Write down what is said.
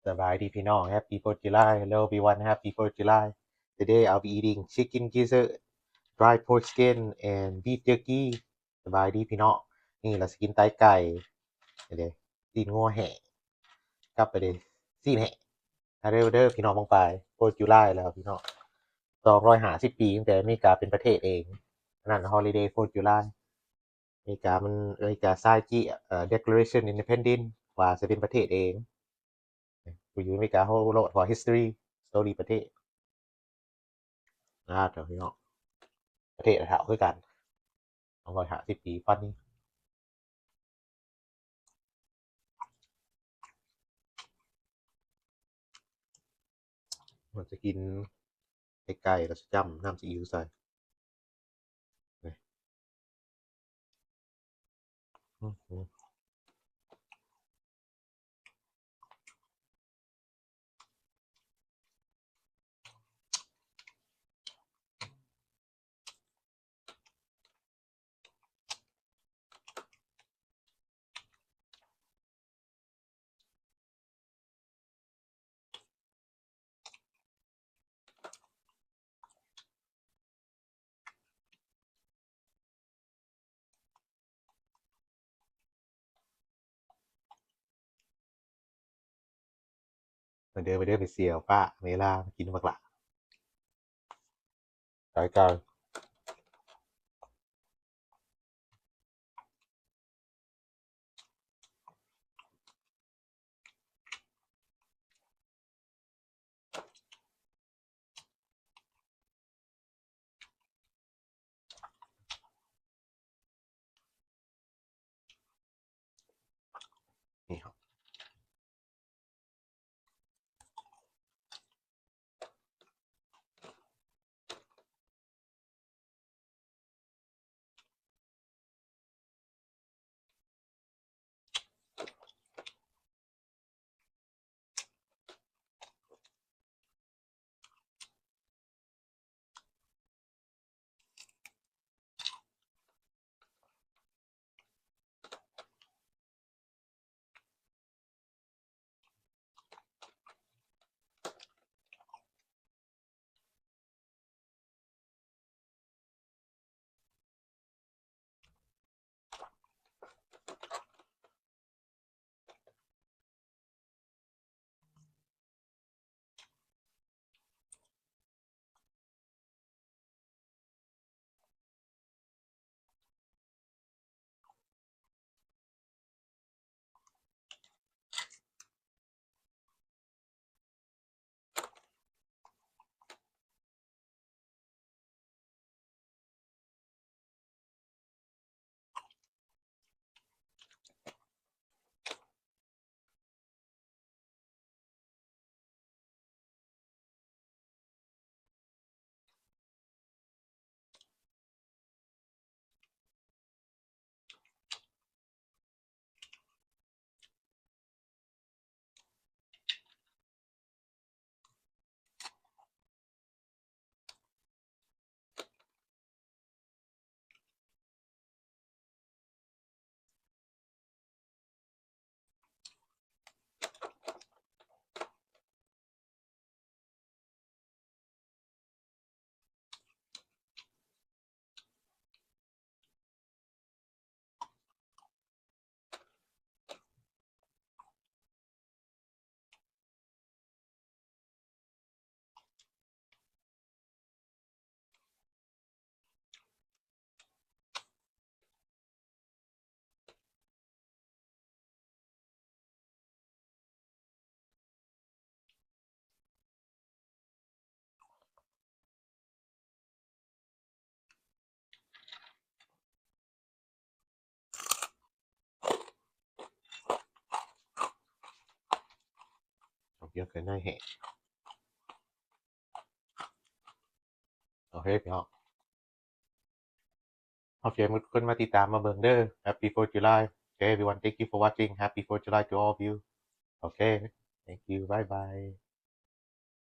ສະບາຍດີພີ່ນ້ອງ Happy Fourth July. Hello everyone, Happy Fourth July. Today I'll be eating chicken gizzard, dry pork skin and beef jerky. ສະບາຍດີພີ່ນ້ອງ. ນີ້ລະຊິກິນໄຕໄກ່ ນີ້ເດ້ ຕີນງົວແຫ້ງ ກັບໄປເດ້ ຊີ້ນແຫ້ງ. ມາເດີ ມາເດີພີ່ນ້ອງປ້ອງປາຍ. Fourth July ແລ້ວພີ່ນ້ອງ ສອງຮ້ອຍຫ້າສິບປີ ຕັ້ງແຕ່ອາເມລິກາເປັນປະເທດເອງ. ອັນນັ້ນ holiday Fourth July. ອາເມລິກາມັນ ອາເມລິກາຊາຍຈີ້ ເອີ Declaration Independence ວ່າຊິເປັນປະເທດເອງ. ຜູ້ຢູ່ອາເມລິກາ whole lot for history story ປະເທດ. ອາ ເຈົ້າພີ່ນ້ອງ ປະເທດເຖົ້າຄືກັນ ສອງຮ້ອຍຫ້າສິບປີ ປານນີ້. ວ່າຈະກິນໄກ່ໆ ແລ້ວຈ້ຳນ້ຳຊີອິ້ວໃສ່. ມາເດີ ມາເດີ ໄປສ່ຽວປ້າເມລາ ມາກິນນຳບັກຫຼ້າ ໄກ່ໆ. ນີ້ເຮົາ ເອົາເກືອໃສ່ໃນແຫ້ງ. ໂອເຄພີ່ນ້ອງ ຂອບໃຈໝົດທຸກຄົນມາຕິດຕາມມາເບິ່ງເດີ. Happy Fourth July. Okay everyone, thank you for watching. Happy Fourth July to all of you. Okay, thank you. Bye bye.